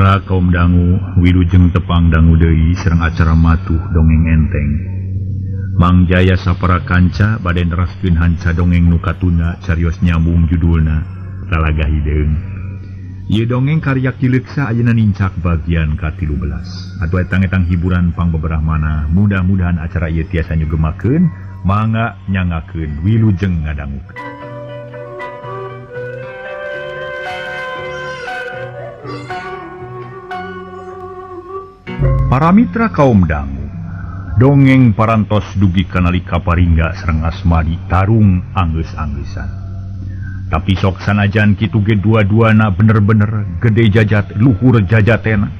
Paramitra kaum dangu wilujeng tepang dangu deui sareng acara matuh dongeng enteng. Mang Jaya sapara kanca bade neraskeun hanca dongeng nu katuna carios nyambung judulna Talaga Hideung. Ieu dongeng karya Ki Leuksa ayeuna nincak bagian ka-13. Atuh etang-etang hiburan pangbeberah mana, mudah-mudahan acara ieu tiasa nyugemakeun, mangga nyangakeun wilujeng ngadangukeun. Para mitra kaum dangu, dongeng parantos dugi kanalika Paringga sareng Asmadi tarung anggeus-anggeusan. Tapi sok sanajan kitu ge dua-duana bener-bener gede jajat luhur jajatena.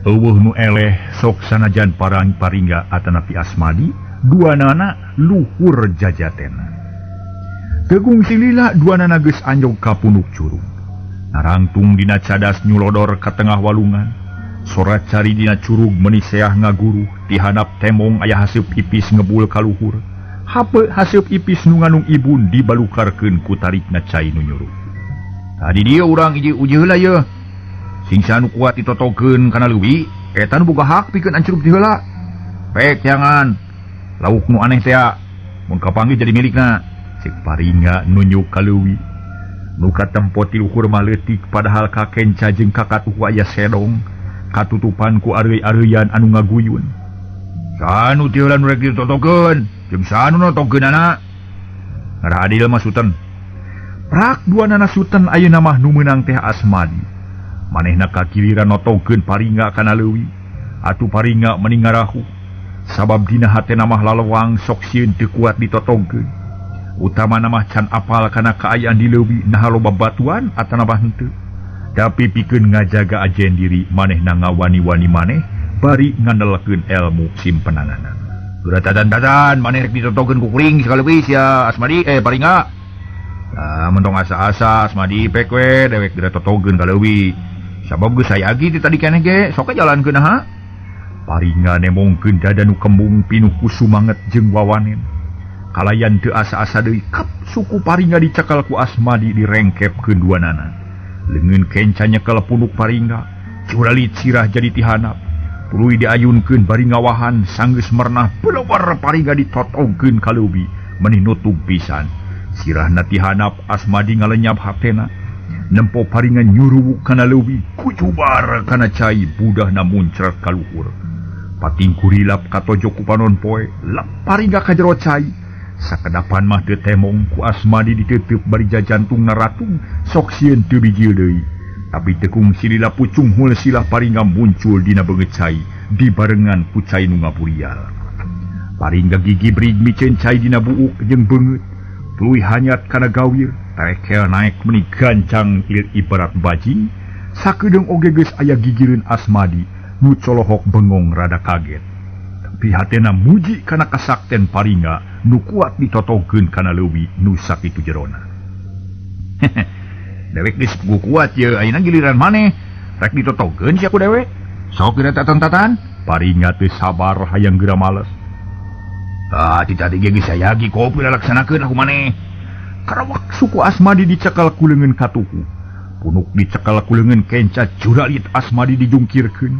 Eueuh nu eleh sok sanajan parang Paringga atanapi Asmadi, duanana luhur jajatena. Tegung silila duanana geus anjog ka punuk curug. Narangtung dina cadas nyulodor ka tengah walungan. Sora cari dina curug meniseah ngaguruh, tihanap temong aya haseup ipis ngebul kaluhur. Hape haseup ipis nu nganung ibun dibalukarkeun ku tarikna cai nu nyuruh. Tadi dia urang hiji uji heula yeuh. Sing nu kuat ditotokeun kana leuwi, eta nu boga hak pikeun ancrub ti heula. Pek jangan. Lauk nu aneh teh mun kapanggih jadi milikna. Cek Paringga nunjuk ka leuwi. Nu katempo ti luhur mah leutik padahal kakenca jeung kakatuh aya sedong. Katutupan ku areuy-areuyan anu ngaguyun. Sanu ti heula nu rek ditotokeun, jeung sanu notokeunana. Ngarah adil mah suten. Prak duanana suten ayeuna mah nu meunang teh Asmadi. Manehna kagiliran notokeun Paringga kana leuwi. Atuh Paringga meni ngarahu. Sabab dina hatena mah lalewang sok sieun teu kuat ditotokeun. Utamana mah can apal kana kaayaan di leuwi naha loba batuan atanapa henteu. Tapi pikeun ngajaga ajen diri manehna ngawani-wani maneh bari ngandalkeun ilmu simpenanana. Geura dadan-dadan maneh rek ditotokeun ku kuring sakaleuwih sia Asmadi Paringga. Ah mentong asa-asa Asmadi pek we dewek geura totokeun ka leuwih. Sabab geus sayagi ti tadi keneh ge sok jalankeun ha. Paringga nemongkeun dada nu kembung pinuh ku sumanget jeung wawanen. Kalayan teu asa-asa deui kap suku Paringga dicekal ku Asmadi direngkepkeun duanana. Leungeun kenca nyekel punuk Paringga, curalit sirah jadi tihanap. Tuluy diayunkeun bari ngawahan sanggeus merenah pelewar Paringga ditotongkeun ka leuwi meni nutug pisan. Sirahna tihanap Asmadi ngalenyap hatena. Nempo Paringga nyuruwuk kana leuwi, kucubar kana cai budahna muncrat ka luhur. Pating kurilap katojok ku panon poe, lap Paringga ka jero cai. Sakedapan mah teu temong ku Asmadi diteuteub bari jajantungna ratung sok sieun teu bijil deui. Tapi tekung silila pucunghul silah Paringga muncul dina beungeut cai dibarengan ku cai nu ngapurial. Paringga gigibrig miceun cai dina buuk jeung beungeut. Tuluy hanyat kana gawir, tarekel naek meni gancang ibarat bajing. Sakedeung oge geus aya gigireun Asmadi nu colohok bengong rada kaget. Tapi hatena muji kana kasakten Paringga nu kuat ditotokeun kana leuwi nu sakitu jerona. Dewek geus kuat ye ayeuna giliran maneh rek ditotokeun sia ku dewek. Sok geura tatan-tatan. Paringga teu sabar hayang geura males. Ah ti tadi ge geus sayagi kopi lalaksanakeun aku maneh. Karawak suku Asmadi dicekal ku leungeun katuhu. Punuk dicekal ku leungeun kenca juralit Asmadi dijungkirkeun.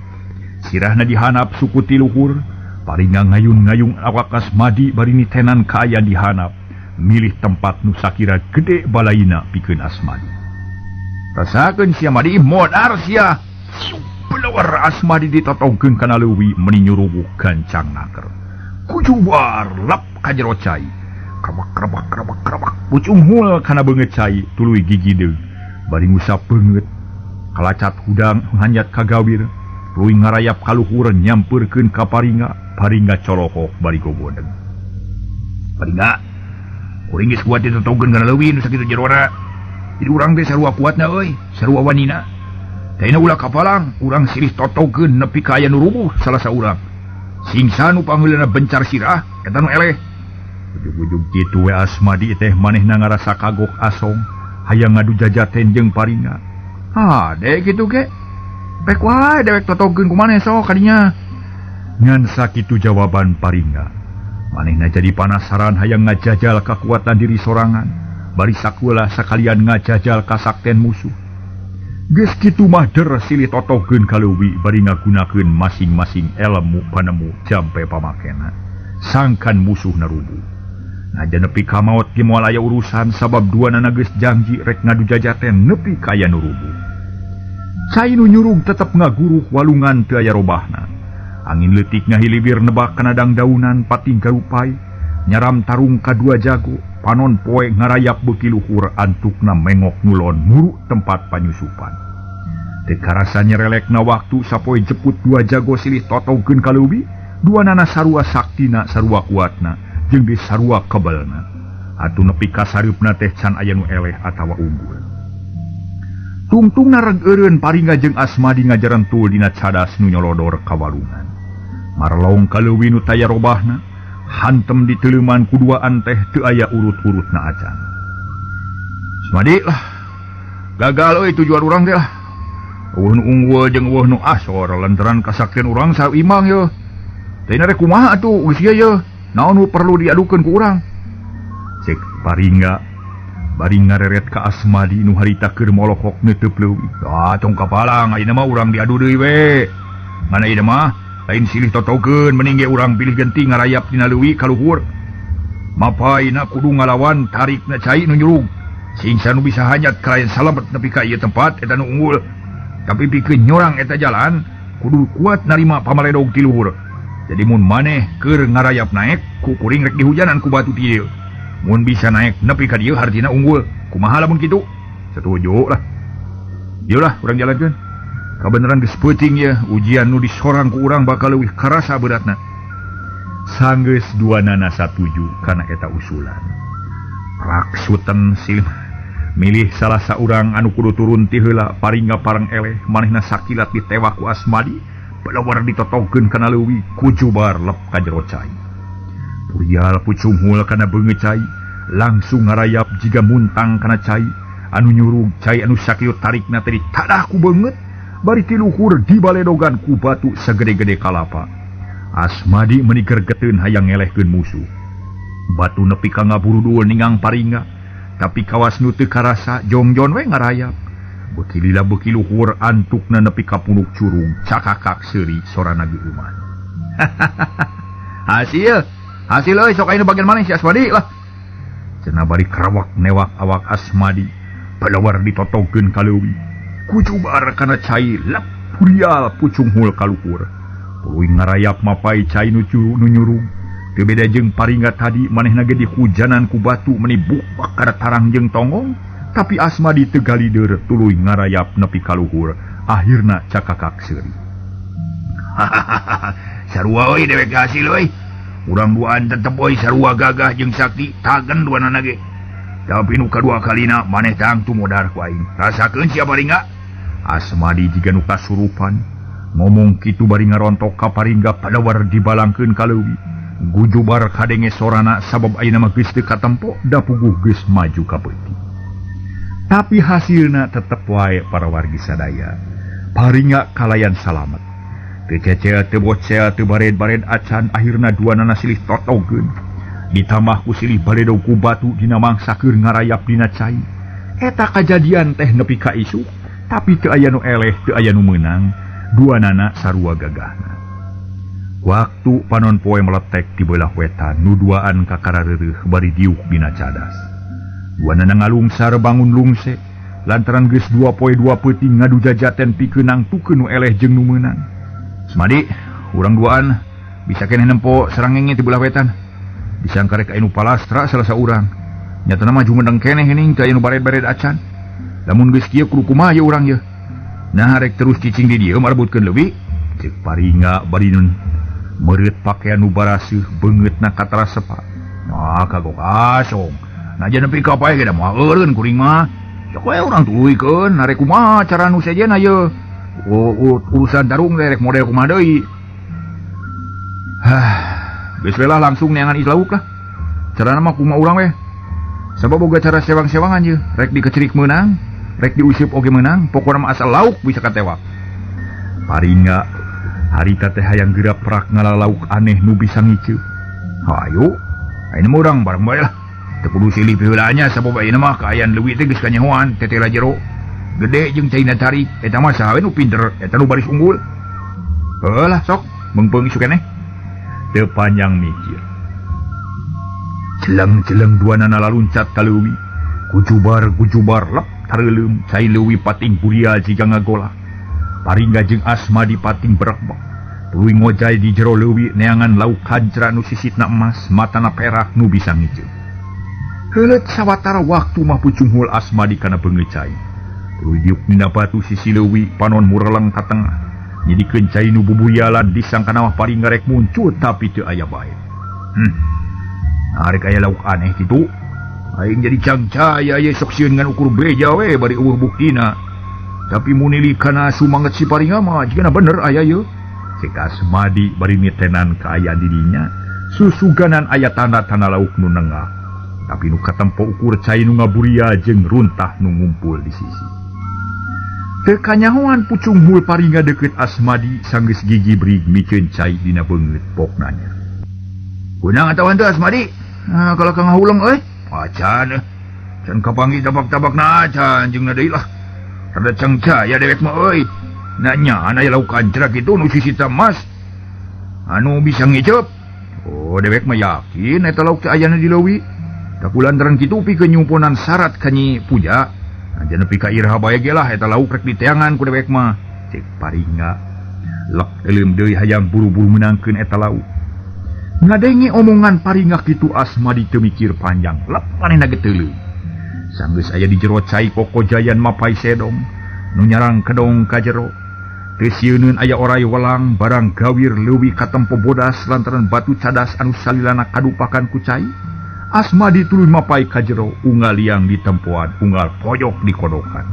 Sirahna dihanap suku ti luhur. Paringga ngayun-ngayung awak Asmadi bari nitenan kaayaan dihanap, milih tempat nu sakira gede balaina pikeun Asmadi. Rasakeun sia Madi modar sia. Pelawar Asmadi ditotongkeun kana leuwi meni nyurubuh gancang naker. Kujubar lap ka jero cai. Krebak krebak krebak krebak pucunghul kana beungeut cai tuluy gigideug. Bari ngusap beungeut kalacat hudang hanyat ka gawir. Tuluy ngarayap ka luhur nyampeurkeun ka Paringga. Paringga colohok bari gogodeg. Paringga, kuring geus kuat ditotokeun kana leuwi nu sakitu jerona. Jadi urang teh sarua kuatna euy, sarua wanina. Teh ulah kapalang, urang silih totokeun nepi ka aya nu rubuh salah saurang. Singsa nu pangheulana bencar sirah eta nu eleh. Ujug-ujug kitu we Asmadi teh manehna ngarasa kagok asong, hayang ngadu jajaten jeung Paringga. Ha, dek kitu ge. Pek wae dewek totokeun ku maneh sok kadinya. Ngan sakitu jawaban Paringga. Manehna jadi panasaran hayang ngajajal kakuatan diri sorangan. Bari sakulah sakalian ngajajal kasakten musuh. Geus kitu mah der silih totogeun ka leuwi bari ngagunakeun masing-masing elmu panemu jampe pamakena. Sangkan musuh narubuh. Najan nepi ka maot ge moal aya urusan sabab duanana geus janji rek ngadu jajaten nepi ka aya nu rubuh. Cai nu nyurug tetep ngaguruh walungan teu aya robahna. Angin leutik ngahiliwir nebak kana dangdaunan pating garupai, nyaram tarung kadua jago, panon poe ngarayap beuki luhur antukna mengok ngulon muru tempat panyusupan. Teu karasa nyerelekna waktu sapoe jeput dua jago silih totogeun ka leuwi, duanana sarua saktina sarua kuatna jeung geus sarua kebelna. Atuh nepi ka sareupna teh can aya nu eleh atawa unggul. Tungtungna reg eureun Paringga jeung Asmadi ngajarentul dina cadas nu nyolodor ka walungan. Marlong ka leuwi nu taya robahna, hantem diteuleuman ku duaan teh teu aya urut-urutna acan. Asmadi lah, gagal euy tujuan urang teh lah. Eueuh nu unggul jeung eueuh nu asor lantaran kasaktian urang saimang yeuh. Teh rek kumaha atuh geus ieu yeuh? Naon nu perlu diadukeun ku urang? Cek Paringga bari ngareret ka Asmadi nu harita keur molohok neuteub leuwi. Ah tong kapalang ayeuna mah urang diadu deui we. Mana ieu mah lain silih totogeun mending ge urang pilih genti ngarayap dina leuwi ka luhur. Mapaina kudu ngalawan tarikna cai nu nyurug. Sing sanu bisa hanyat kalayan salamet nepi ka ieu tempat eta nu unggul. Tapi pikeun nyorang eta jalan kudu kuat narima pamaledog ti luhur. Jadi mun maneh keur ngarayap naek ku kuring rek dihujanan ku batu ti dieu. Mun bisa naik nepi ka dieu hartina unggul. Kumaha lamun kitu? Setuju lah. Ieu lah urang jalankeun. Kabeneran geus peuting ye ujian nu disorang ku urang bakal leuwih karasa beratna. Sanggeus duanana satuju kana eta usulan. Raksuten silih milih salah saurang anu kudu turun ti heula Paringga parang eleh manehna sakilat ditewak ku Asmadi balawar ditotogeun kana leuwi ku jubar lep ka jero cai. Purial pucunghul kana beungeut cai langsung ngarayap jiga muntang kana cai anu nyurug cai anu sakieu tarikna teh ditadah ku beungeut bari ti luhur dibaledogan ku batu sagede-gede kalapa. Asmadi meuni gergeteun hayang ngelehkeun musuh. Batu nepi ka ngaburudul ningang Paringga tapi kawas nu teu karasa jongjon we ngarayap. Beuki lila beuki luhur antukna nepi ka punuk curug cakakak seuri sorana geueuman. Hasil hasil euy sok aya bagian maneh si Asmadi lah. Cenah bari karawak newak awak Asmadi balawar ditotogeun ka leuwi. Kujubar kana cai lep purial pucunghul ka luhur. Tuluy ngarayap mapai cai nu nyurug. Teu beda jeung Paringga tadi manehna ge dihujanan ku batu meuni bukbak kana tarang jeung tonggong, tapi Asmadi teu galider tuluy ngarayap nepi ka luhur. Akhirna cakakak seuri. Sarua euy dewek hasil euy. Urang duaan tetep euy sarua gagah jeung sakti tagen duanana ge. Tapi nu kadua kalina maneh tangtu modar ku aing. Rasakeun sia Paringga. Asmadi jiga nu kasurupan ngomong kitu bari ngarontok ka Paringga padawar dibalangkeun ka leuwi. Gujubar kadenge sorana sabab ayeuna mah geus teu katempo da puguh geus maju ka peuting. Tapi hasilna tetep wae para wargi sadaya. Paringga kalayan salamet. Teu cecel teu bocel teu bared-bared acan akhirna duanana silih totogeun. Ditambah ku silih baledog ku batu dina mangsa keur ngarayap dina cai. Eta kajadian teh nepi ka isuk, tapi teu aya nu eleh teu aya nu meunang, duanana sarua gagahna. Waktu panon poe meletek di belah wetan nu duaan kakara reureuh bari diuk dina cadas. Duanana ngalungsar bangun lungse lantaran geus dua poe dua peuting ngadu jajaten pikeun nangtukeun nu eleh jeung nu meunang. Asmadi, urang duaan bisa keneh nempo sarangenge ti belah wetan. Disangka rek aya nu palastra salah saurang. Nyatana mah jumedeng keneh geuning teu aya nu bared-bared acan. Lamun geus kieu kudu kumaha ye urang ye? Nah rek terus cicing di dieu marebutkeun leuwih. Ceuk Paringga bari meureut pakaian nu baraseuh beungeutna katara sepa. Nah kagok asong. Najan nepi ka pae ge da moal eureun kuring mah. Sok we urang tuluykeun arek kumaha cara nu sejenna ye. Urusan tarung teh rek model kumaha deui. Hah, geus we lah langsung neangan islauk lah. Carana mah kumaha urang we. Sabab boga cara sewang-sewangan ye, rek dikecerik meunang, rek diuseup oge meunang, pokona mah asal lauk bisa katewak. Paringga harita teh hayang geura prak ngalalauk aneh nu bisa ngiceup. Hayu, ayeuna mah urang bareng bae lah. Teu kudu silih piheulanya sabab ayeuna mah kaayaan leuwih teh geus kanyahoan tetela jero. Gede jeung caina tarik eta mah saha we nu pinter eta nu baris unggul. Heuh lah sok meungpeung isu keneh. Teu panjang mikir. Jeleng-jeleng duanana laluncat ka leuwi. Kujubar-kujubar lep tareuleum cai leuwi pating buria jiga ngagola. Paringga jeung Asmadi pating berekbek. Tuluy ngojay di jero leuwi neangan lauk kancra nu sisitna emas, matana perak nu bisa ngiceup. Heuleut sawatara waktu mah pucunghul Asmadi kana beungeut cai. Tuluy diuk dina batu sisi leuwi panon mureleng ka tengah. Nyidikeun cai nu bubuyalan disangkana mah Paringga rek muncul tapi teu aya bae. Arek aya lauk aneh kitu. Aing jadi cangcaya ye sok sieun ngan ukur beja we bari eueuh buktina. Tapi munili kana sumanget si Paringga mah jigana bener aya ye. Cek Asmadi bari mitenan kaayaan dirinya, susuganan aya tanda-tanda lauk nu nengah. Tapi nu katempo ukur cai nu ngaburia jeung runtah nu ngumpul di sisi. Teu kanyahoan pucunghul Paringga deukeut Asmadi sanggeus gigi brig miceun cai dina beungeut poknanya. Kunang atawa henteu Asmadi? Ah, kalau ka ngahuleng euy. Acan can kapanggih tabak-tabakna acan jeung na deui lah. Rada cangcaya dewek mah euy. Nanya aya lauk kancra kitu nu sisita emas anu bisa ngiceup. Oh dewek mah yakin eta lauk teh ayana di leuwi. Da kulantaran kitu pikeun nyumponan syarat ka Nyi Puja. Aja nepi ka iraha bae ge lah eta lauk rek diteangan ku dewek mah. Cek Paringga lek euleum deui hayang buru-buru meunangkeun eta lauk. Ngadenge omongan Paringga kitu Asmadi teu mikir panjang lep manehna ge teuleum. Sanggeus aya di jero cai kokojayan mapai sedong nu nyarang kedong ka jero. Teu sieuneun aya orai welang barang gawir leuwih katempo bodas lantaran batu cadas anu salilana kadupakan ku cai. Asmadi tuluy mapai ka jero unggal liang di tempoan unggal poyok di kodokan.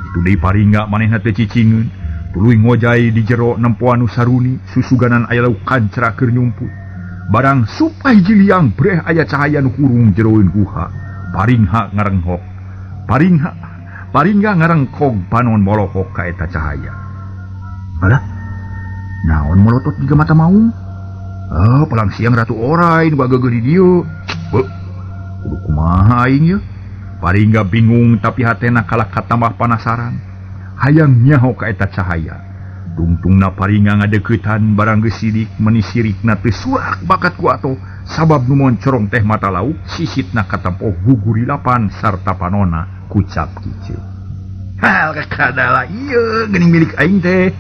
Kitu deui Paringga manehna teu cicingeun tuluy ngojay di jero nempoan nu saruni susuganan aya lauk kancra keur nyumput. Barang sup hiji liang breh aya cahaya nu hurung jeroeun guha. Paringha ngarenghok. Paringga ngarengkog panon molohok ka eta cahaya. Alah, naon molotot jiga mata maung? Ah, palang siang ratu orai nu gageuh di dieu. Beuh, kudu kumaha aing ye? Paringga bingung tapi hatena kalah katambah panasaran. Hayang nyaho ka eta cahaya. Tungtungna Paringga ngadeuketan barang geus sidik meuni sirikna teu surak bakat ku atoh sabab nu moncorong teh mata lauk sisitna katempo gugurilapan sarta panona kucap kiceu. Hal kakadala ieu geuning milik aing teh.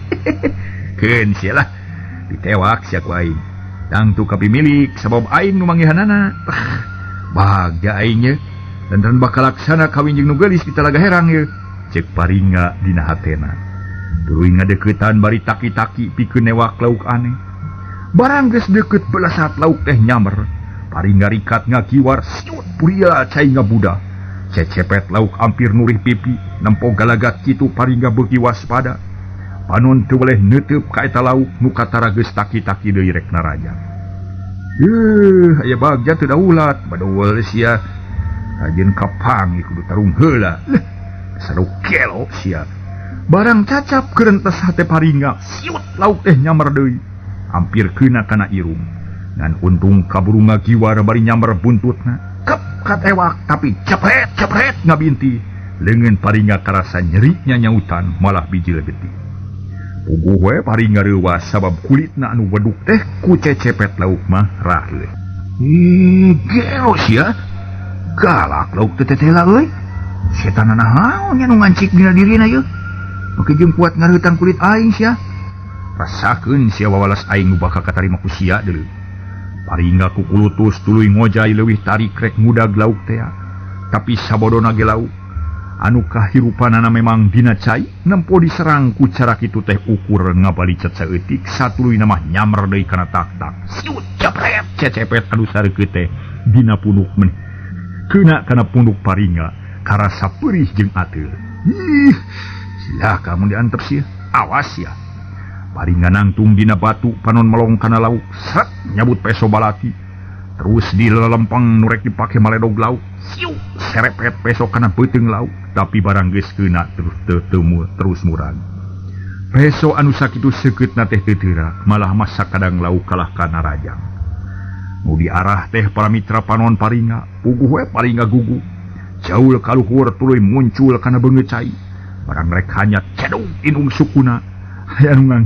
Keun sia lah ditewak sia ku aing. Tangtu kapimilik sabab aing nu manggihanana. Bagja aing ye. Lantaran bakal laksana kawin jeung nu geulis di Talaga Herang ye. Cek Paringga dina hatena. Tuluy ngadeuketan bari taki-taki pikeun newak lauk aneh. Barang geus deukeut belasat lauk teh nyamer. Paringga rikat ngakiwar siut puria cai ngabudah. Cecepet lauk hampir nurih pipi, nempo galagat kitu Paringga beuki waspada. Panon teu weleh neuteub ka eta lauk nu katara geus taki-taki deui rek naraja. Aya bagja teu daulat, badoel sia. Ajeun kapangi kudu tarung heula. Leh, saru kelo sia. Barang cacap kerentes hate Paringga, siut lauk teh nyamer deui. Hampir kena kana irung. Ngan untung kaburu ngagiwar bari nyamer buntutna. Kep katewak tapi cepret cepret ngabinti. Leungeun Paringga karasa nyerinya nyautan malah bijil getih. Puguh we Paringga reuwas sabab kulitna anu weduk teh ku cecepet lauk mah raheut. Ih, gelo sia. Galak lauk teh tetela euy. Setan naon nya nu ngancik dina dirina yeuh. Make jeung kuat ngareutan kulit aing sia. Rasakeun sia wawalas aing nu bakal katarima ku sia deuleu. Paringga kukulutus tuluy ngojay leuwih tarik rek ngudag lauk tea. Tapi sabodona ge lauk anu kahirupanana memang dina cai nempo diserang ku cara kitu teh ukur ngabalicet saeutik satuluyna mah nyamer deui kana tak-tak. Siut cepret cecepet anu sareukeut teh dina punuk men. Keuna kana punuk Paringga karasa perih jeung ateul. Ih, silaka mun diantep sia. Awas sia. Paringga nangtung dina batu panon melong kana lauk. Sret nyabut peso balati. Terus di lelempeng nu rek dipake maledog lauk. Siu serepet peso kana beuteung lauk. Tapi barang geus keuna terus teu terus murag. Peso anu sakitu seukeutna teh teu teurak, malah masa kadang lauk kalah kana rajang. Nu diarah teh para mitra panon Paringga, puguh we Paringga gugu. Jaul kaluhur tuluy muncul kana beungeut cai. Barang rek hanyat cedung inung sukuna. Aya nu ngang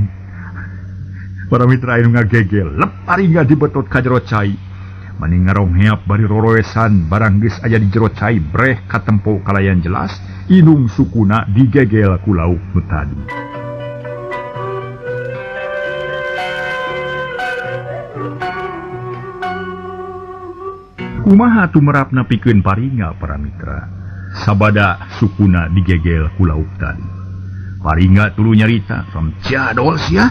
para mitra anu ngagegel lep paringga dibetot ka jero cai. Maning ngarongheap bari roroesan barang geus aya di jero cai breh katempo kalayan jelas inung sukuna digegel ku lauk nu tadi. Kumaha tumerapna pikeun paringga para mitra sabada sukuna digegel ku lauk tadi. Paringga tuluy nyarita ram jadol sia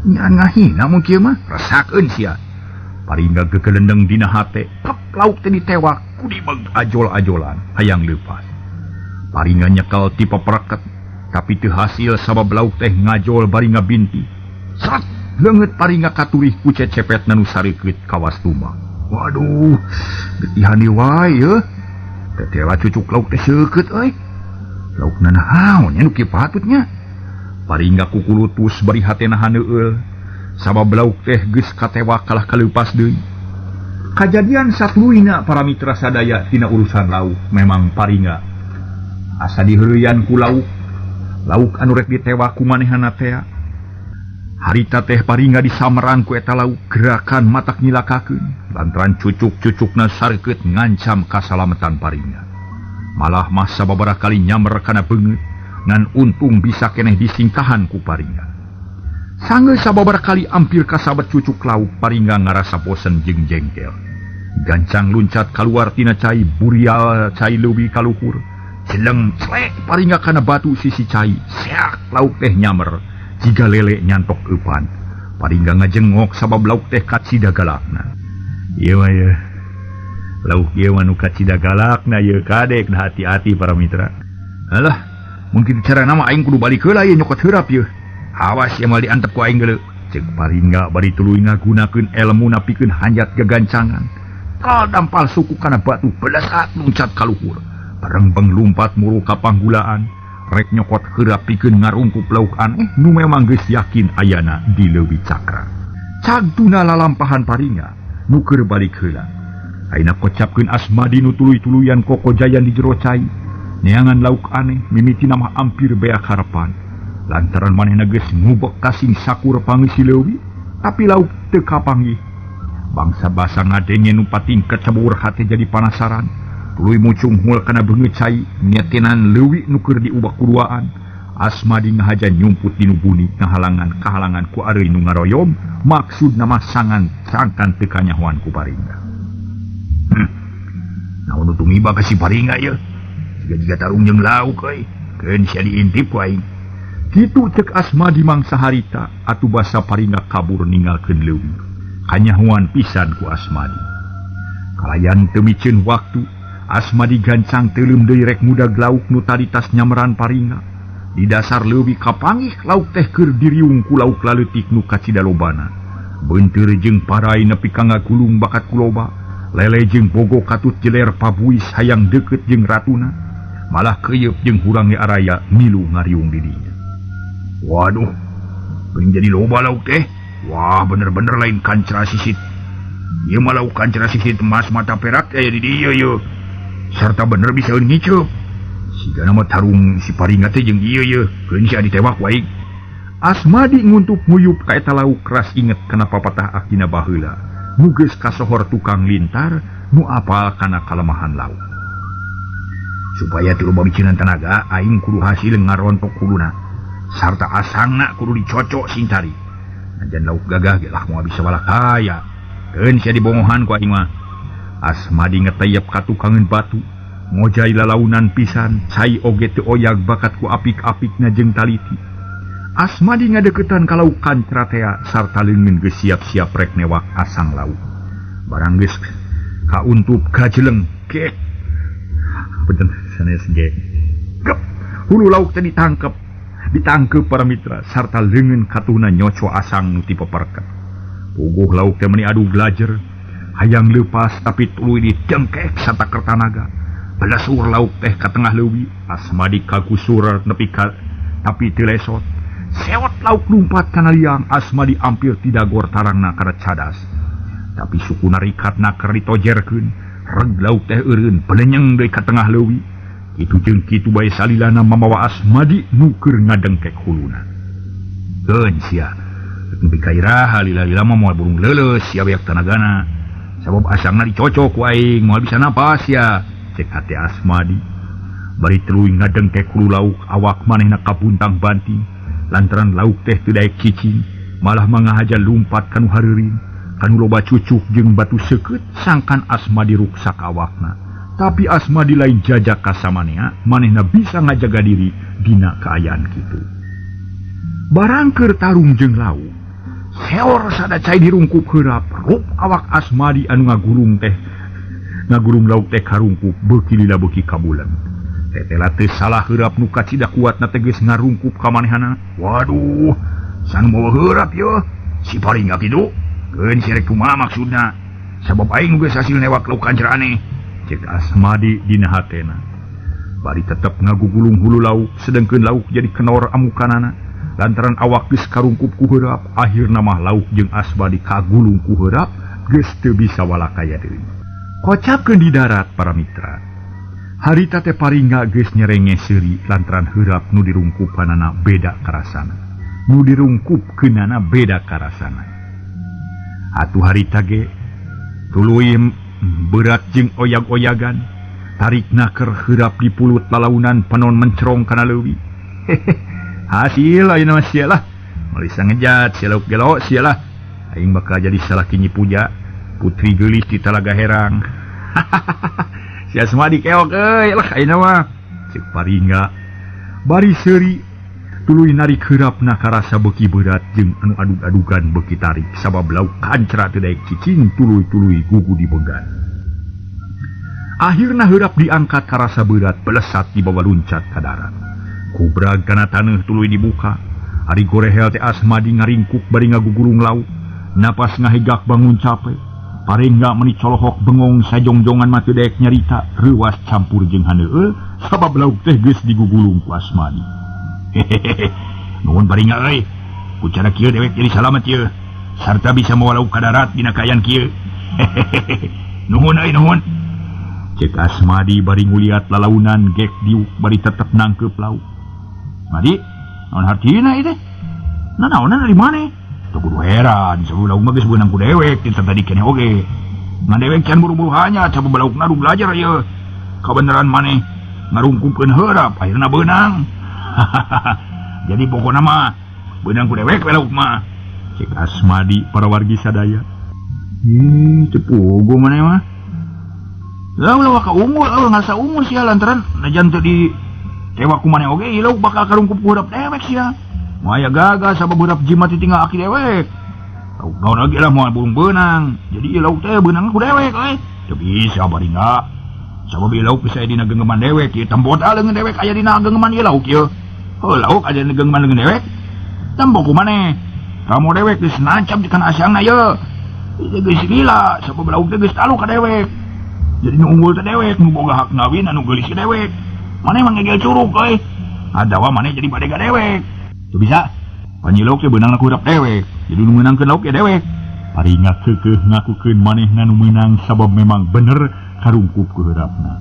nya ngahina mun kieu mah rasakeun sia. Paringga gegelendeng dina hate pep lauk teh ditewak ku dibeg ajol-ajolan hayang leupas. Paringga nyekel ti papereket tapi teu hasil sabab lauk teh ngajol bari ngabinti. Sret leungeut paringga katurih ku cecepet nu sareukeut kawas tuma. Waduh, getihan wae yeuh. Tetela cucuk lauk teh seukeut euy. Laukna naon nya nu kieu patutnya. Paringga kukulutus bari hatena haneueul. Sabab lauk teh geus katewak kalah kaleupas deui. Kajadian satuluyna para mitra sadaya tina urusan lauk memang paringga asa diheureyan ku lauk. Lauk anu rek ditewak ku manehna tea. Harita teh paringga disameran ku eta lauk gerakan matak nyilakakeun lantaran cucuk-cucukna sareukeut ngancam kasalametan paringga. Malah mah sababaraha kali nyamer kana beungeut ngan untung bisa keneh disingkahan ku paringga. Sanggeus sababaraha kali ampir kasabet cucuk lauk paringga ngarasa bosen jeung jengkel. Gancang luncat kaluar tina cai burial cai leuwih kaluhur. Jeleng clek paringga kana batu sisi cai. Seak lauk teh nyamer jiga lele nyantok eupan. Paringga ngajengok sabab lauk teh kacida galakna. Ieu mah yeuh. Lauk ieu mah nu kacida galakna yeuh kadek hati-hati para mitra. Alah, mungkin cara nama aing kudu balik heula ieu nyokot heurap yeuh. Awas ya mal diantep ku aing geuleuh. Ceuk paringga bari tuluy ngagunakeun elmuna pikeun hanjat gagancangan. Kal dampal suku kana batu belesat luncat ka luhur. Barengbeng lumpat muru ka panggulaan. Rek nyokot heurap pikeun ngarungkup lauk aneh nu memang geus yakin ayana di leuwih cakra. Cagtuna lalampahan paringga nu keur balik heula. Ayeuna kocapkeun Asmadi nu tuluy-tuluyan kokojayan di jero cai. Neangan lauk aneh mimitina mah ampir beak harapan. Lantaran manehna geus ngubek kasing sakur pangeusi leuwih, tapi lauk teu kapanggih. Bangsa basa ngadenge nu patingket cebur hate jadi panasaran. Tuluy mucunghul kana beungeut cai, nyetenan leuwih nu keur diubak kuduaan. Asmadi ngahaja nyumput dinu buni ngahalangan kahalangan ku areuy nu ngaroyom, maksudna mah sangan sangkan teu kanyahoan ku paringga. Naon nu tumiba ka si paringga ieu? Jiga-jiga tarung jeung lauk euy. Keun sia diintip ku aing. Kitu cek Asmadi mangsa harita atuh basa paringga kabur ninggalkeun leuwih. Kanyahoan pisan ku Asmadi. Kalayan teu miceun waktu, Asmadi gancang teuleum deui rek mudag lauk nu tadi tas nyameran paringga. Di dasar leuwih kapanggih lauk teh keur diriung ku lauk laleutik nu kacida lobana. Beunteur jeung parai nepi ka ngagulung bakat ku loba. Lele jeung bogo katut jeler pabuis hayang deukeut jeung ratuna. Malah keuyeup jeung hurang ge araya milu ngariung di dinya. Waduh, geuning jadi loba lauk teh. Wah, bener-bener lain kancra sisit. Ieu mah lauk kancra sisit emas mata perak aya di dieu yeuh. Sarta bener bisa ngiceup. Sigana mah tarung si paringga teh jeung ieu yeuh, keun sia ditewak wae. Asmadi nguntup nguyup ka eta lauk keras inget kana papatah akina baheula. Nu geus kasohor tukang lintar nu apal kana kalemahan lauk. Supaya teu loba miceunnan tanaga, aing kudu hasil ngarontok huluna. Sarta asangna kudu dicocok sing tari. Najan lauk gagah ge lah moal bisa balakaya. Keun sia dibongohan ku aing mah. Asmadi ngeteyep ka tukangeun batu, ngojay lalaunan pisan, cai oge teu oyag bakat ku apik-apikna jeung taliti. Asmadi ngadeukeutan ka lauk kancra tea sarta leungeun geus siap-siap rek newak asang lauk. Barang geus kauntup kajeleng gek. Punten sanes gek. Gep, hulu lauk teh ditangkep. Ditangkep para mitra sarta leungeun katuhna nyoco asang nu ti peperket. Puguh lauk teh meuni adu glajer, hayang leupas tapi tuluy ditengkek sataker tanaga. Belasur lauk teh ka tengah leuwih, Asmadi kagusur nepi ka tapi teu lesot. Sewot lauk lumpat kana liang, Asmadi ampir tidagor tarangna kana cadas. Tapi sukuna rikatna keur ditojerkeun, reg lauk teh eureun belenyeng deui ka tengah leuwih. Kitu jeung kitu bae salilana mamawa Asmadi nu keur ngadengkek huluna. Keun sia. Nepi ka iraha lila-lila mah moal burung leuleus sia beak tanagana. Sabab asangna dicocok ku aing moal bisa napas sia. Cek hate Asmadi. Bari tuluy ngadengkek hulu lauk awak manehna kabuntang banting lantaran lauk teh teu daek cicing malah mangahaja lumpat kanu hareureun kanu loba cucuk jeung batu seukeut sangkan Asmadi ruksak awakna. Tapi Asmadi lain jajak ka samanea, manehna bisa ngajaga diri dina kaayaan kitu. Barang keur tarung jeung lauk, seor sada cai dirungkup heurap, rup awak Asmadi anu ngagulung teh ngagulung lauk teh karungkup beuki lila beuki kabulan. Tetela teu salah heurap nu kacida kuatna teh geus ngarungkup ka manehana. Waduh, sanu mawa heurap yeuh, si paringga kitu. Keun sirek kumaha maksudna? Sabab aing geus hasil newak lauk kancra aneh. Cek Asmadi dina hatena. Bari tetep ngagugulung hulu lauk, sedengkeun lauk jadi kenor amukanana. Lantaran awak geus karungkup ku heurap, akhirna mah lauk jeung Asmadi kagulung ku heurap, geus teu bisa walakaya deui. Kocapkeun di darat para mitra. Harita teh paringga geus nyerenge seuri lantaran heurap nu dirungkupanana beda karasana. Nu dirungkupkeunana beda karasana. Atuh harita ge tuluy berat jeung oyag-oyagan, tarikna keur heurap di pulut lalaunan panon mencerong kana leuwi. Hasil ayeuna mah sia lah. Malisa ngejat sia lauk gelo sia lah. Aing bakal jadi salaki Nyi Puja, putri geulis di Talaga Herang. Si Asmadi keok euy lah ayeuna mah. Ceuk paringga. Bari seuri tuluy narik heurapna karasa beuki berat jeung anu adug-adugan beuki tarik sabab lauk kancra teu daek cicing tuluy-tuluy gugu dibegan. Akhirna heurap diangkat karasa berat belesat dibawa luncat ka darat. Kubrag kana taneuh tuluy dibuka. Ari gorehel teh Asmadi ngaringkuk bari ngagugulung lauk. Napas ngahegak bangun capek. Paringga meuni colohok bengong sajongjongan mah teu daek nyarita reuwas campur jeung haneueul sabab lauk teh geus digugulung ku Asmadi. Hehehe. Nuhun paringga euy. Ku cara kieu dewek jadi salamet ieu. Sarta bisa mawa lauk ka darat dina kaayaan kieu. Hehehe. Nuhun euy nuhun. Cek Asmadi bari nguliat lalaunan gek diuk bari tetep nangkeup lauk. Madi, naon hartina ieu teh? Nanaonan ari maneh? Teu kudu heran, sabab lauk mah geus beunang ku dewek ti tadi keneh oge. Ngan dewek can buru-buru hanya sabab laukna nu belajar ieu. Kabeneran maneh ngarungkupkeun heurap akhirna beunang. Jadi pokona mah beunang ku dewek we lauk mah. Cek Asmadi para wargi sadaya. Ih, teu puguh maneh mah. Lah ulah ka unggul, eueuh ngasa unggul sia lantaran najan teu di tewak ku maneh oge ieu lauk bakal karungkup ku heurap dewek sia. Moal aya gagal sabab heurap jimat ditinggal aki dewek. Lauk naon lagi lah moal burung beunang. Jadi ieu lauk teh beunang ku dewek euy. Teu bisa baringga. Sabab ieu lauk bisa dina genggeman dewek ieu tembot leungeun dewek aya dina genggeman ieu lauk ieu. Heuh lauk aya dina genggeman leungeun dewek. Tembo ku maneh. Kamu dewek geus nancap di kana asangna ieu. Ieu geus gila sabab lauk teh geus talu ka dewek. Jadi nu unggul teh dewek, nu boga hak ngawin anu geulis ge dewek. Maneh mah ngegel curug euy. Adawa maneh jadi badega dewek. Teu bisa. Panji lauk teh beunangna ku heurap dewek. Jadi nu meunangkeun lauk ge dewek. Paringga keukeuh ngakukeun manehna nu meunang sabab memang bener karungkup ku heurapna.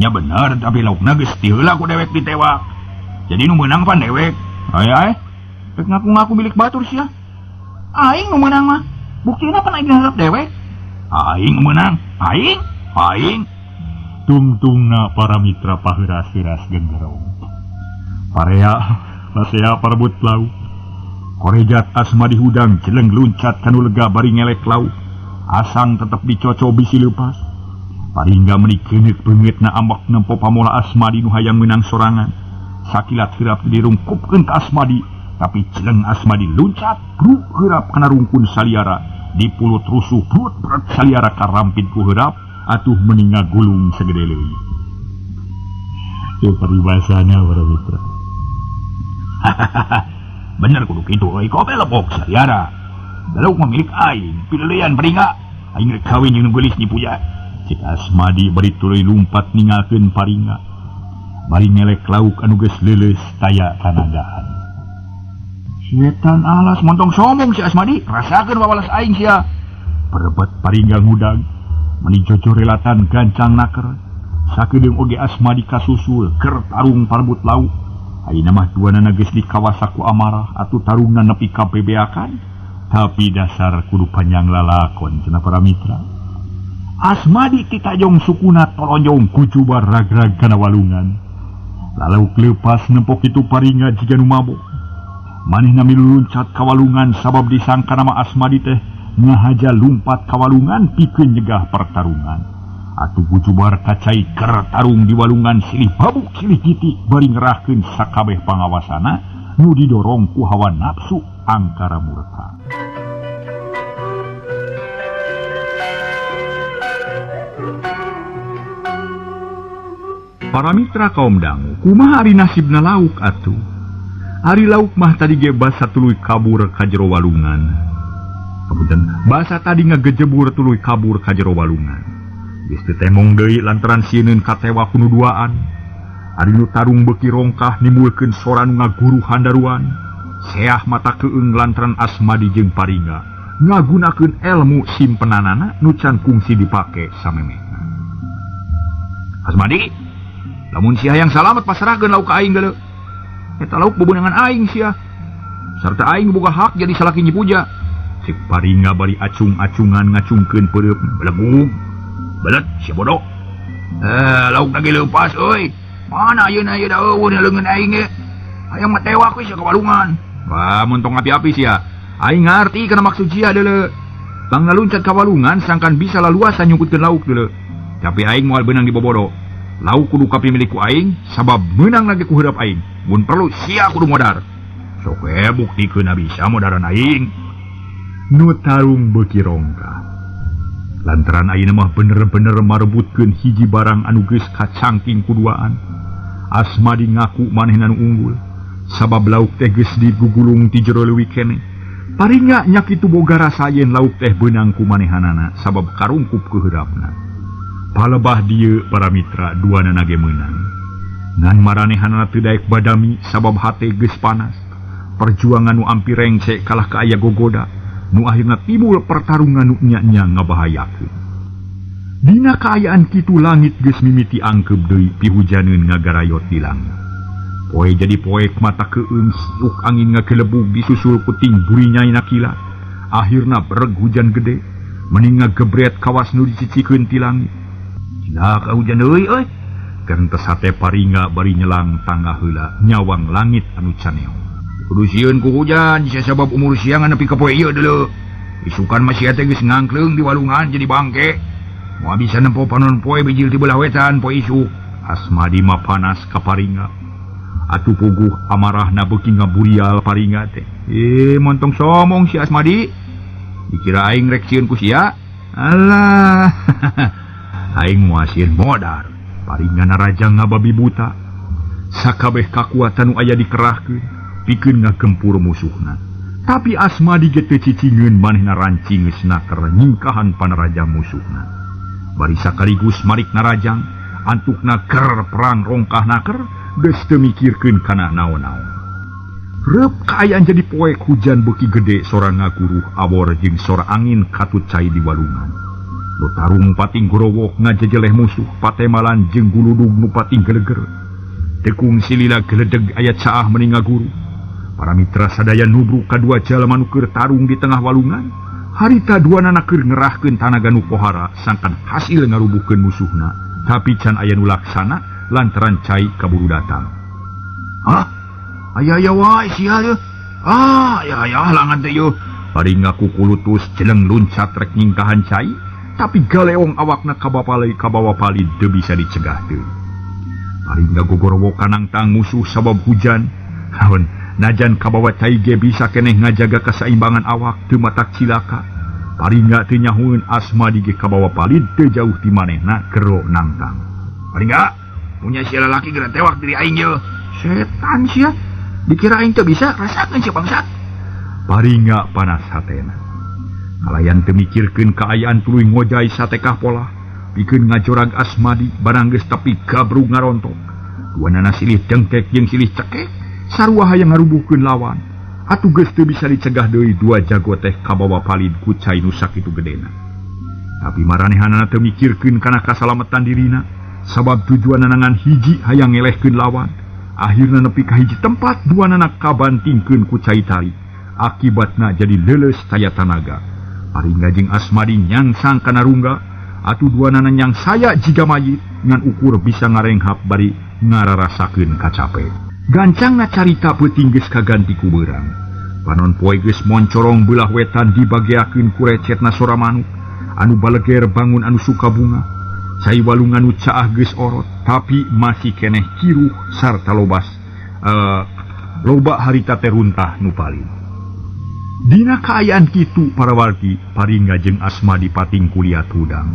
Nya bener tapi laukna geus ti heula ku dewek ditewak. Jadi nu meunang pan dewek. Aya ae. Rek ngaku-ngaku milik batur sia. Aing nu meunang mah. Buktina pan aing heurap dewek. Aing nu meunang. Aing aing. Tungtungna para mitra paheuras-heuras genggerong. Parea pasea parebut lauk. Korejat Asmadi hudang jeleng luncat kanu lega bari ngelek lauk. Asang tetep dicoco bisi leupas. Paringga meuni keuneuk beungeutna ambek nempo pamola Asmadi nu hayang meunang sorangan. Sakilat heurap dirungkupkeun ka Asmadi, tapi jeleng Asmadi luncat bruk heurap kana rungkun saliara. Dipulut rusuh brut berat saliara karampit ku heurap atuh meuni ngagulung segede leuwih. Ieu paribasana para mitra. Bener kudu kitu euy, kope lepok saliara. Lauk mah milik aing, pileulean paringga. Aing rek kawin jeung nu geulis Nyi Puja. Cek Asmadi bari tuluy lumpat ninggalkeun paringga. Bari ngelek lauk anu geus leuleus taya tanagaan. Setan alas montong sombong si Asmadi, rasakeun wawalas aing sia. Perebet paringga ngudang, meuni jojorelatan gancang naker. Sakedeung oge Asmadi kasusul keur tarung parebut lauk. Ayeuna mah duanana geus dikawasa ku amarah atuh tarungna nepi ka bebeakan. Tapi dasar kudu panjang lalakon cenah para mitra. Asmadi titajong sukuna tolonjong kucubar rag-rag kana walungan. Lauk leupas nempok itu paringa jiga nu mabok. Manehna milu luncat ka walungan sabab disangka nama Asmadi teh ngahaja lumpat ka walungan pikeun nyegah pertarungan. Atuh kucubar kacai keur tarung di walungan silih babuk silih giti bari ngerahkeun sakabeh pangawasana nu didorong ku hawa nafsu angkara murka. Para mitra kaum dangu, kumaha ari nasibna lauk atuh? Ari lauk mah tadi ge basa tuluy kabur ka jero walungan. Kapunten, basa tadi ngagejebur tuluy kabur ka jero walungan. Geus teu temong deui lantaran sieun katewa ku nu duaan. Ari nu tarung beuki rongkah nimbulkeun sora nu ngaguruh handaruan. Seah mata keung lantaran Asmadi jeung Paringa ngagunakeun elmu simpenanana nu can kungsi dipake samemehna. Asmadi, lamun sia hayang salamet pasrahkeun lauk ka aing geuleuh. Eta lauk bebenangan aing sia. Sarta aing boga hak jadi salaki Nyi Puja. Cek Paringa bari acung-acungan ngacungkeun peureum belegug. Belet sia bodoh. Lauk lagi leupas euy. Mana ayeuna ieu da eueuh leungeun aing ge. Hayang mah tewak we sia ka walungan. Wah, mun tong api-api sia. Aing ngarti kana maksud sia deuleu. Bang ngaluncat ka walungan sangkan bisa laluasa nyungkutkeun lauk deuleu. Tapi aing moal beunang dibobodo. Lauk kudu kapimilik ku aing sabab meunang lagi ku heureup aing. Mun perlu sia kudu modar. Sok we buktikeun bisa modaran aing. Nu tarung beuki rongkah. Lantaran ayeuna mah bener-bener marebutkeun hiji barang anu geus kacangking ku duaan. Asmadi ngaku manehna nu unggul sabab lauk teh geus digugulung ti jero leuwi keneh. Paringa nya kitu boga rasa yen lauk teh beunang ku manehanana sabab karungkup keheurapna. Palebah dieu para mitra duanana ge meunang. Ngan maranehanana teu daek badami sabab hate geus panas. Perjuangan nu ampir rengse kalah ka aya gogoda nu akhirna timbul pertarungan nu nya-nya ngabahayakeun. Dina kaayaan kitu langit geus mimiti angkeub deui pihujaneun ngagarayot di langit. Poe jadi poek mata keung siuk angin ngagelebug disusul ku tingburinyai kilat. Akhirna bereg hujan gede mending ngagebret kawas nu dicicikeun ti langit. Cilaka hujan deui euy. Gentes hate Paringa bari nyelang tangga heula nyawang langit anu caneo. Kudu sieun ku hujan sia sabab umur siangan nepi ka poe ieu deuleu. Isukan mah sia teh geus ngangkleung di walungan jadi bangke. Moal bisa nempo panon poe bijil ti belah wetan poe isuk. Asmadi mah panas ka Paringa. Atuh puguh amarahna beuki ngaburial Paringa teh. Montong somong si Asmadi. Dikira aing rek sieun ku sia. Alah. Aing moal sieun modar. Paringa naraja ngababi buta. Sakabeh kakuatan nu aya dikerahkeun pikeun ngagempur musuhna. Tapi Asmadi ge teu cicingeun manehna rancing geus naker nyingkahan panaraja musuhna. Bari sakaligus marik narajang antukna ker perang rongkah naker geus teu mikirkeun kana naon-naon. Reup kaayaan jadi poek hujan beuki gede sora ngaguruh abor jeung sora angin katut cai di walungan. Nu tarung pating gorowok ngajejeleh musuh patemalan jeung guludug nu pating geleger. Tekung silila geledeg aya caah meni ngaguru. Para mitra sadaya nubruk kadua jalma nu keur tarung di tengah walungan. Harita duanana keur ngerahkeun tanaga nu pohara sangkan hasil ngarubuhkeun musuhna. Tapi can aya nu laksana lantaran cai kaburu datang. Hah? Aya-aya wae sia yeuh. Ah, aya-aya halangan teh yeuh. Paringa kukulutus jeleng luncat rek nyingkahan cai, tapi galeong awakna kabawa palid teu bisa dicegah deui. Paringa gogorowokan nangtang musuh sabab hujan. Haun, najan kabawa cai ge bisa keneh ngajaga kasaimbangan awak teu matak cilaka. Paringa teu nyahueun Asmadi ge kabawa palid teu jauh ti manehna gero nangtang. Paringa, punya sia lalaki geura tewak diri aing yeuh. Setan sia. Dikira aing teu bisa, rasakeun sia bangsat. Paringa panas hatena. Kalayan teu mikirkeun kaayaan tuluy ngojay satekah pola. Pikeun ngajorag Asmadi barang geus tapi gabrug ngarontok. Duanana silih dengkek jeung silih cekek, sarua hayang ngarubuhkeun lawan. Atuh geus teu bisa dicegah deui dua jago teh kabawa palid ku cai nu sakitu gedena. Tapi maranehanana teu mikirkeun kana kasalametan dirina, Sabab tujuan nangan hiji hayang ngelehkeun lawan. Akhirna nepi ka hiji tempat dua nana kabantingkeun ku cai tali. Akibatna jadi leuleus taya tanaga. Paringga jeung Asmadi nyangsang kana rungga, atuh dua nana nyang saya jiga mayit ngan ukur bisa ngarenghap bari ngararasakeun kacape. Gancangna carita peuting geus kaganti ku beurang. Panon poe geus moncorong beulah wetan dibageakeun ku recetna sora manuk anu baleger bangun anu suka bunga. Cai walungan nu caah geus orot tapi masih keneh kiruh sarta lobas loba harita teh runtah nu palin. Dina kaayaan kitu para wargi Paringga jeung Asmadi pating kuliah hudang.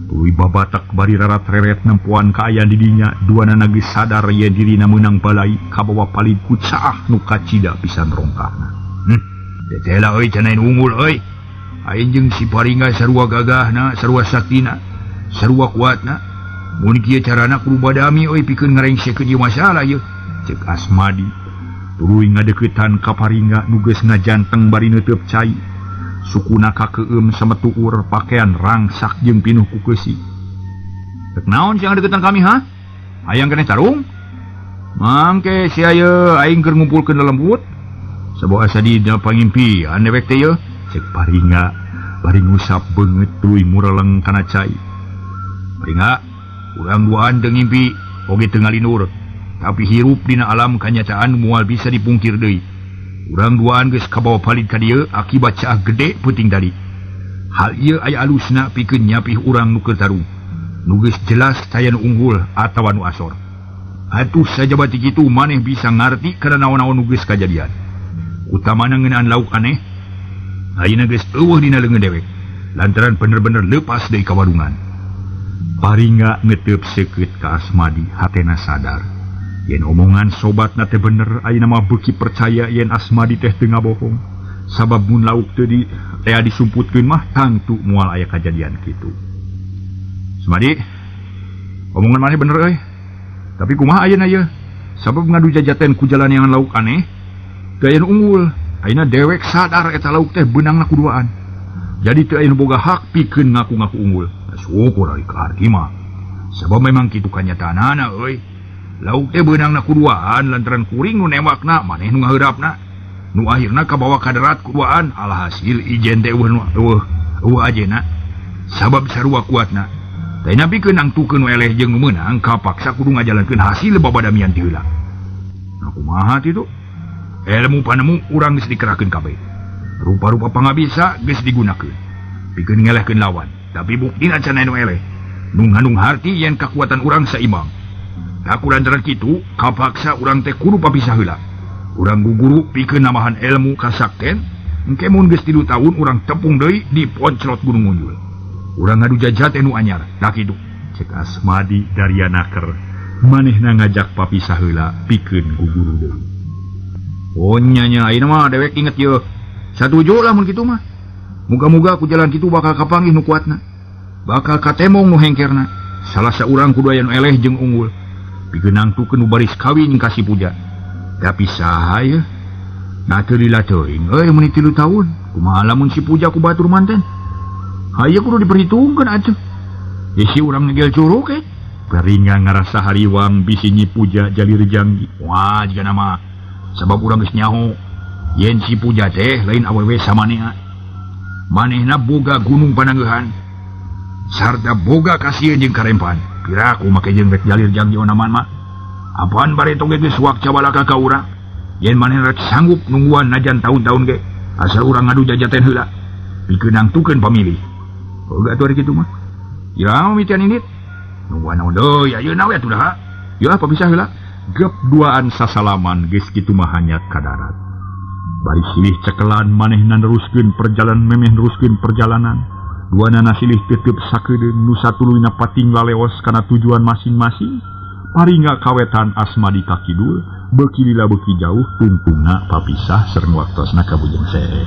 Tuluy babatak bari rarat-reret nempoan kaayaan di dinya duanana geus sadar yen dirina meunang balai kabawa palid ku caah nu kacida pisan rongkahna. Tetela euy cenah unggul euy. Aing jeung si Paringga sarua gagahna, sarua saktina, sarua kuatna. Mun kieu carana kudu badami euy pikeun ngarengsekeun ieu masalah ieu. Ceuk Asmadi. Tuluy ngadeukeutan ka Paringga nu geus ngajanteng bari neuteub cai. Sukuna kakeueum sametuur pakaian rangsak jeung pinuh ku keusi. Rek naon sia ngadeukeutan kami ha? Hayang keneh tarung? Mangke sia ye aing keur ngumpulkeun lelembut. Sabab asa di pangimpian dewek teh ye. Ceuk Paringga bari ngusap beungeut tuluy mureleng kana cai. Paringga urang duaan teu ngimpi oge teu ngalindur. Tapi hirup dina alam kanyataan moal bisa dipungkir deui. Urang duaan geus kabawa palid ka dieu akibat caah gede peuting tadi. Hal ieu aya alusna pikeun nyapih urang nu keur tarung. Nu geus jelas taya nu unggul atawa nu asor. Atuh sajabati kitu maneh bisa ngarti kana naon-naon nu geus kajadian. Utamana ngeunaan lauk aneh ayeuna geus eueuh dina leungeun dewek lantaran bener-bener leupas deui ka walungan. Paringga ngeteup seukeut ka Asmadi hatena sadar yen omongan sobatna teh bener ayeuna mah beuki percaya yen Asmadi teh teu ngabohong. Sabab mun lauk teu di tea disumputkeun mah tangtu moal aya kajadian kitu. Asmadi, omongan maneh bener euy. Tapi kumaha ayeuna ieu? Sabab ngadu jajaten ku jalan yang lauk aneh teu aya nu unggul. Ayeuna dewek sadar eta lauk teh beunangna kuduaan. Jadi teu aya nu boga hak pikeun ngaku-ngaku unggul. Syukur ari ka arti mah. Sabab memang kitu kanyataanana euy. Lauk teh beunangna kuduaan lantaran kuring nu newakna maneh nu ngaheurapna. Nu akhirna kabawa ka darat kuduaan alhasil ijen teh eueuh ajena. Sabab sarua kuatna. Teh napikeun nangtukeun nu eleh jeung nu meunang kapaksa kudu ngajalankeun hasil babadamian ti heula. Nah kumaha kitu? Ilmu panemu urang geus dikerahkeun kabeh. Rupa-rupa pangabisa geus digunakeun pikeun ngelehkeun lawan. Tapi buktina can aya nu eleh. Nu ngandung harti yen kakuatan urang saimbang. Aku lantaran kitu kapaksa urang teh kudu papisah heula. Urang guguru pikeun nambahan ilmu kasakten, engke mun geus 3 tahun urang tepung deui di poncrot Gunung Munjul. Urang ngadu jajat nu anyar. Tah kitu. Cek Asmadi Daryanaker manehna ngajak papisah heula pikeun guguru deui. Oh nya nya ayeuna mah dewek inget ye. Satuju lah mun kitu mah. Muga-muga ku jalan kitu bakal kapanggih nu kuatna. Bakal katemong nu hengkerna. Salah saurang kudu aya nu eleh jeung unggul. Pikeun nangtukeun nu baris kawin ka si Puja. Tapi saha ye? Nah teu lila teuing euy mun 3 tahun. Kumaha lamun si Puja ku batur manten? Hayu kudu diperhitungkeun atuh. Isi urang ngegel curug eh. Paringga ngarasa hariwang bisi Nyi Puja jalir janggi. Wah jiga nama sabab urang geus nyaho yen si Puja teh lain awewe samanehna. Manehna boga gunung panangeuhan sarta boga kasieun jeung karempan. Piraku make jeung rek jalir janggi onaman mah. Apaan bareto ge geus wak cabalaka ka urang. Yen manehna rek sanggup nungguan najan tahun-tahun ge asal urang ngadu jajaten heula pikeun nangtukeun pamilih. Heuga atuh ari kitu mah. Ya mitian indit. Nungguan naon deui ayeuna we atuh dah. Ya papisah heula. Gep duaan sasalaman geus kitu mah hanyat ka darat. Bari silih cekelan manehna neruskeun perjalanan memeh neruskeun perjalanan. Duanana silih tetep sakedeung nu satuluyna pating laleos kana tujuan masing-masing. Paringga kawetan Asmadi ka kidul, beuki lila beuki jauh tungtungna papisah sareng waktosna ka Bujeng Seeh.